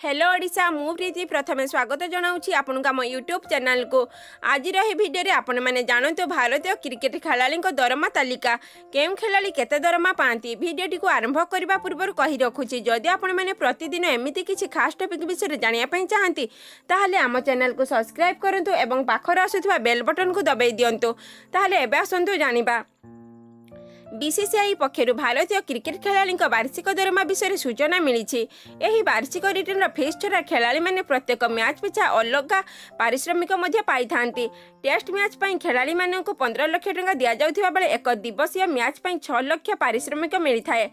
Hello Odisha, ମୁଁ ପ୍ରୀତି ପ୍ରଥମେ ସ୍ୱାଗତ ଜଣାଉଛି ଆପଣଙ୍କୁ ଆମ ୟୁଟ୍ୟୁବ୍ ଚ୍ୟାନେଲକୁ। ଆଜିର ଏହି ଭିଡ଼ିଓରେ ଆପଣମାନେ ଜାଣନ୍ତୁ ଭାରତୀୟ କ୍ରିକେଟ ଖେଳାଳିଙ୍କ ଦରମା ତାଲିକା, କେଉଁ ଖେଳାଳି କେତେ ଦରମା ପାଆନ୍ତି। ଭିଡ଼ିଓଟିକୁ ଆରମ୍ଭ କରିବା ପୂର୍ବରୁ କହି ରଖୁଛି, ଯଦି ଆପଣମାନେ ପ୍ରତିଦିନ ଏମିତି କିଛି ଖାସ୍ ଟପିକ୍ ବିଷୟରେ ଜାଣିବା ପାଇଁ ଚାହାନ୍ତି, ତାହେଲେ ଆମ ଚ୍ୟାନେଲକୁ ସବସ୍କ୍ରାଇବ୍ କରନ୍ତୁ ଏବଂ ପାଖରେ ଆସୁଥିବା ବେଲ୍ ବଟନକୁ ଦବାଇ ଦିଅନ୍ତୁ। ତାହେଲେ ଏବେ ଆସନ୍ତୁ ଜାଣିବା। ବିସିସିଆଇ ପକ୍ଷରୁ ଭାରତୀୟ କ୍ରିକେଟ ଖେଳାଳିଙ୍କ ବାର୍ଷିକ ଦରମା ବିଷୟରେ ସୂଚନା ମିଳିଛି। ଏହି ବାର୍ଷିକ ରିଟେନର ଫିସ୍ ଛଡ଼ା ଖେଳାଳିମାନେ ପ୍ରତ୍ୟେକ ମ୍ୟାଚ୍ ପିଛା ଅଲଗା ପାରିଶ୍ରମିକ ମଧ୍ୟ ପାଇଥାନ୍ତି। ଟେଷ୍ଟ ମ୍ୟାଚ୍ ପାଇଁ ଖେଳାଳିମାନଙ୍କୁ 15 ଲକ୍ଷ ଟଙ୍କା ଦିଆଯାଉଥିବା ବେଳେ ଏକ ଦିବସୀୟ ମ୍ୟାଚ୍ ପାଇଁ 6 ଲକ୍ଷ ପାରିଶ୍ରମିକ ମିଳିଥାଏ।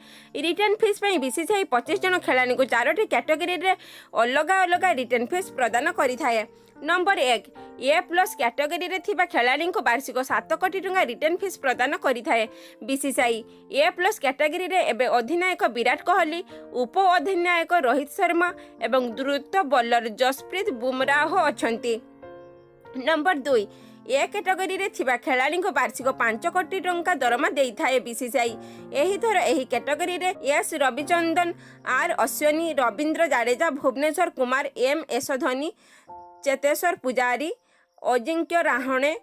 ରିଟେନ୍ ଫିସ୍ ପାଇଁ ବିସିସିଆଇ 25 ଜଣ ଖେଳାଳିଙ୍କୁ ଚାରୋଟି କ୍ୟାଟେଗୋରୀରେ ଅଲଗା ଅଲଗା ରିଟେନ୍ ଫିସ୍ ପ୍ରଦାନ କରିଥାଏ। ନମ୍ବର 1, ଏ ପ୍ଲସ୍ କ୍ୟାଟେଗୋରୀରେ ଥିବା ଖେଳାଳିଙ୍କୁ ବାର୍ଷିକ 7 କୋଟି ଟଙ୍କା ରିଟେନ୍ ଫିସ୍ ପ୍ରଦାନ କରିଥାଏ ବିସିସିଆଇ। ଏ ପ୍ଲସ୍ କ୍ୟାଟେଗୋରୀରେ ଏବେ ଅଧିନାୟକ ବିରାଟ କୋହଲି, ଉପ ଅଧିନାୟକ ରୋହିତ ଶର୍ମା ଏବଂ ଦ୍ରୁତ ବୋଲର ଜସପ୍ରୀତ ବୁମରାହ ଅଛନ୍ତି। ନମ୍ବର 2, ଏ କ୍ୟାଟେଗୋରୀରେ ଥିବା ଖେଳାଳିଙ୍କୁ ବାର୍ଷିକ 5 କୋଟି ଟଙ୍କା ଦରମା ଦେଇଥାଏ ବିସିସିଆଇ। ଏହିଥର ଏହି କ୍ୟାଟେଗୋରୀରେ ଏସ୍ ରବିଚନ୍ଦ୍ରନ, ଆର୍ ଅଶ୍ୱିନୀ, ରବୀନ୍ଦ୍ର ଜାଡେଜା, ଭୁବନେଶ୍ୱର କୁମାର, ଏମ୍ ଏସ୍ ଧୋନି, ଚେତେଶ୍ୱର ପୂଜାରୀ, ଅଜିଙ୍କ୍ୟ ରାହାଣେ,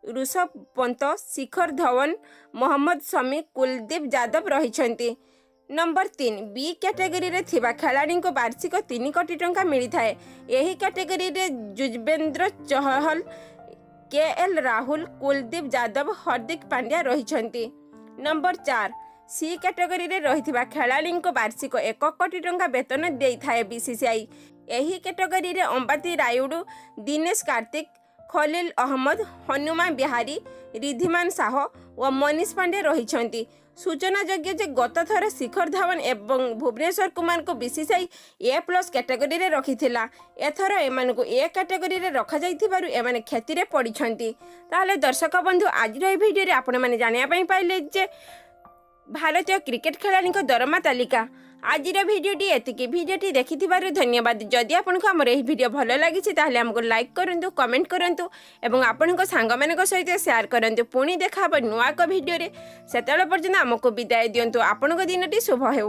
ଋଷଭ ପନ୍ତ, ଶିଖର ଧୱନ, ମହମ୍ମଦ ଶମି, କୁଲଦୀପ ଯାଦବ ରହିଛନ୍ତି। ନମ୍ବର 3, ବି କ୍ୟାଟେଗୋରୀରେ ଥିବା ଖେଳାଳିଙ୍କୁ ବାର୍ଷିକ 3 କୋଟି ଟଙ୍କା ମିଳିଥାଏ। ଏହି କ୍ୟାଟେଗୋରୀରେ ଯୁଜବେନ୍ଦ୍ର ଚହଲ, କେ ଏଲ୍ ରାହୁଲ, କୁଲଦୀପ ଯାଦବ, ହାର୍ଦ୍ଦିକ ପାଣ୍ଡ୍ୟା ରହିଛନ୍ତି। ନମ୍ବର 4, ସି କ୍ୟାଟେଗୋରୀରେ ରହିଥିବା ଖେଳାଳିଙ୍କୁ ବାର୍ଷିକ 1 କୋଟି ଟଙ୍କା ବେତନ ଦେଇଥାଏ ବିସିସିଆଇ। ଏହି କ୍ୟାଟେଗୋରୀରେ ଅମ୍ବାତି ରାୟୁଡୁ, ଦିନେଶ କାର୍ତ୍ତିକ, ଖଲିଲ ଅହମ୍ମଦ, ହନୁମା ବିହାରୀ, ରିଦ୍ଧିମାନ ଶାହ ଓ ମନୀଷ ପାଣ୍ଡେ ରହିଛନ୍ତି। ସୂଚନାଯୋଗ୍ୟ ଯେ ଗତଥର ଶିଖର ଧାୱନ ଏବଂ ଭୁବନେଶ୍ୱର କୁମାରଙ୍କୁ ବିସିସିଆଇ ଏ ପ୍ଲସ୍ କ୍ୟାଟେଗୋରୀରେ ରଖିଥିଲା। ଏଥର ଏମାନଙ୍କୁ ଏ କ୍ୟାଟେଗୋରୀରେ ରଖାଯାଇଥିବାରୁ ଏମାନେ କ୍ଷତିରେ ପଡ଼ିଛନ୍ତି। ତାହେଲେ ଦର୍ଶକ ବନ୍ଧୁ, ଆଜିର ଏହି ଭିଡ଼ିଓରେ ଆପଣମାନେ ଜାଣିବା ପାଇଁ ପାଇଲେ ଯେ ଭାରତୀୟ କ୍ରିକେଟ ଖେଳାଳିଙ୍କ ଦରମା ତାଲିକା। ଆଜିର ଭିଡ଼ିଓଟି ଏତିକି। ଭିଡ଼ିଓଟି ଦେଖିଥିବାରୁ ଧନ୍ୟବାଦ। ଯଦି ଆପଣଙ୍କୁ ଆମର ଏହି ଭିଡ଼ିଓ ଭଲ ଲାଗିଛି, ତାହେଲେ ଆମକୁ ଲାଇକ୍ କରନ୍ତୁ, କମେଣ୍ଟ କରନ୍ତୁ ଏବଂ ଆପଣଙ୍କ ସାଙ୍ଗମାନଙ୍କ ସହିତ ସେୟାର କରନ୍ତୁ। ପୁଣି ଦେଖା ହେବ ନୂଆ ଏକ ଭିଡ଼ିଓରେ। ସେତେବେଳେ ପର୍ଯ୍ୟନ୍ତ ଆମକୁ ବିଦାୟ ଦିଅନ୍ତୁ। ଆପଣଙ୍କ ଦିନଟି ଶୁଭ ହେଉ।